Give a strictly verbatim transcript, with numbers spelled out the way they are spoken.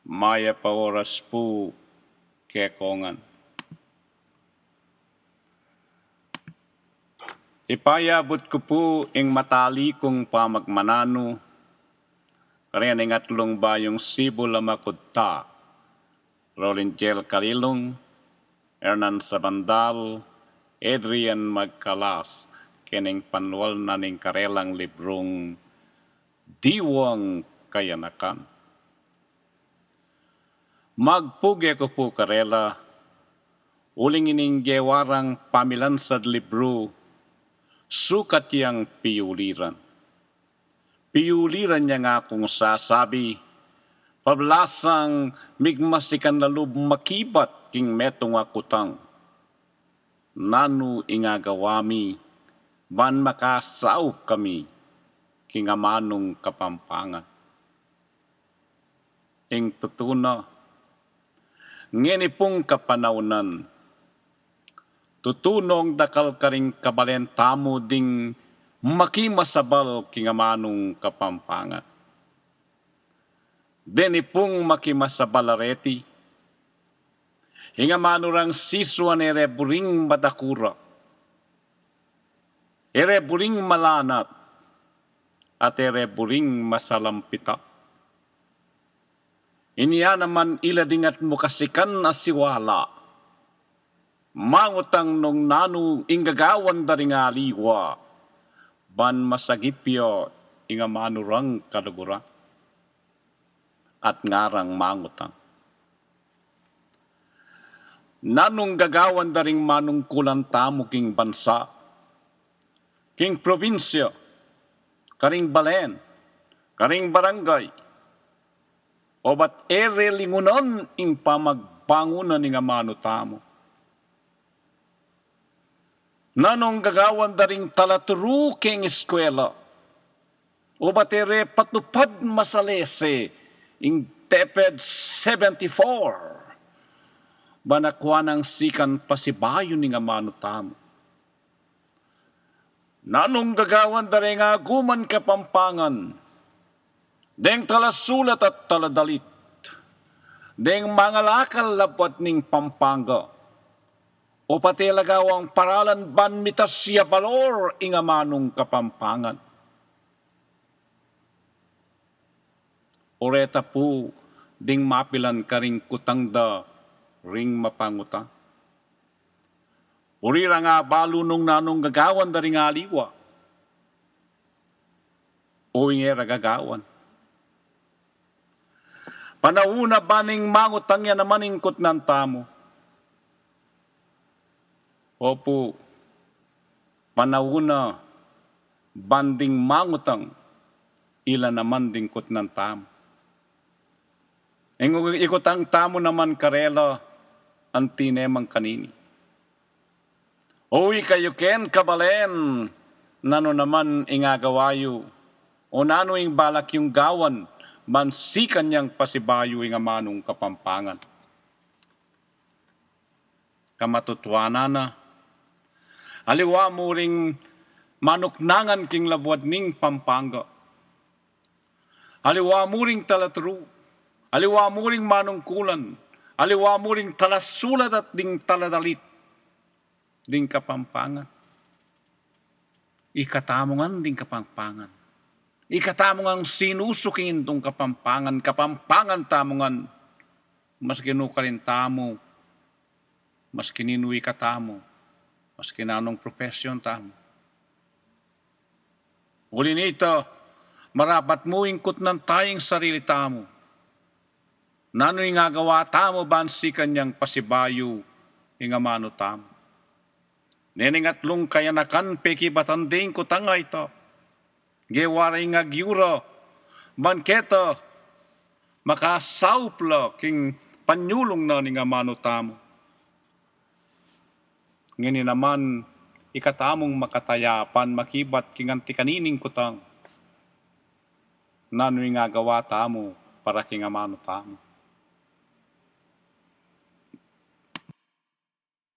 Mayap a oras pu kekongan. Ipayabut ku pu ing matali kung pamagmananu karing atlung bayung sibul a makudta, Rolingel Calilong, Hernan Sabandal, Adrian Magcalas, kening panual na ning karelang librung Diwang Kayanakan. Magpuge ku pu karela, uling ining gewa rang pamilansad libru, sukat yang piuliran. Piuliran yang akung sasabi, pablasang migmasikan la lub makibat king metung a kutang. Nanu ing agawa mi, ban makasaup kami king amanung Kapampangan? Ing tutu na, ngeni pung kapanaunan, tutu nong dakal karing kabalen tamu ding makimasabal king amanung Kapampangan. Deni pung makimasabal a reti, ing amanu rang sisuan e re buring madakura, e re buring malanat, at e re buring masalampita. Inya naman ila ding atmu kasikan a siwala, mangutang nung nanu ing gagawan da ring aliwa, ban masagip ya ing amanu rang kaluguran. At ngarang mangutang, nanung gagawan da ring manungkulan tamu king bansa, king probinsya, karing balen, karing barangay, o bat e re lingunan ing pamagbangunan ning amanu tamu? Nanung gagawan da ring talaturu king eskwela, o bat e re patupad masalese ing TEPED seventy-four, ban akua nang sikan pasibayu ning amanu tamu? Nanung gagawan da ring aguman Kapampangan, deng talasulat at taladalit, deng mangalakal labuad ning Pampanga, o pati lagawang paralan ban mitas ya balor ing amanung Kapampangan? O reta pu ding mapilan karing kutang da ring mapangutang? O rirang abalu nung nanung gagawan da ring aliwa, o ing e ra gagawan? Panaun na ban ing mangutang ya naman ing kutnan tamu? Opu, panaun na ban ding mangutang ila naman ding kutnan tamu. Ing ikutang tamu naman karela anti ne man kanini. O ikayu ken kabalen, nanu naman ing agawa yu, o nanu ing balak yung gawan, ban sikan yang pasibayu ing amanung Kapampangan? Kamatutuanan na, aliwa mu ring manuknangan king labuad ning Pampanga. Aliwa mu ring talaturu, aliwa mu ring manungkulan, aliwa mu ring talasulat at ding taladalit ding Kapampangan. Ikatamu ngan ding Kapampangan. Ikatamu ngan sinusu king indung Kapampangan, Kapampangan tamu ngan. Maski nu karin tamu, maski ninu ikatamu, maski nanung profesyon tamu. Uli nita, marapat mu ing kutnan taya ing sarili tamu. Nanu ing agawa tamu ban sikan yang pasibayu ing amanu tamu? Nening atlung kayanakan pekibatan ding kutang a ita. Gewa ra ing agyu ra, ban keta makasaup la king panyulung na ning amanu tamu. Ngeni naman, ikatamung makataya ban makibat king anti kanining kutang, nanu ing agawa tamu para king amanu tamu?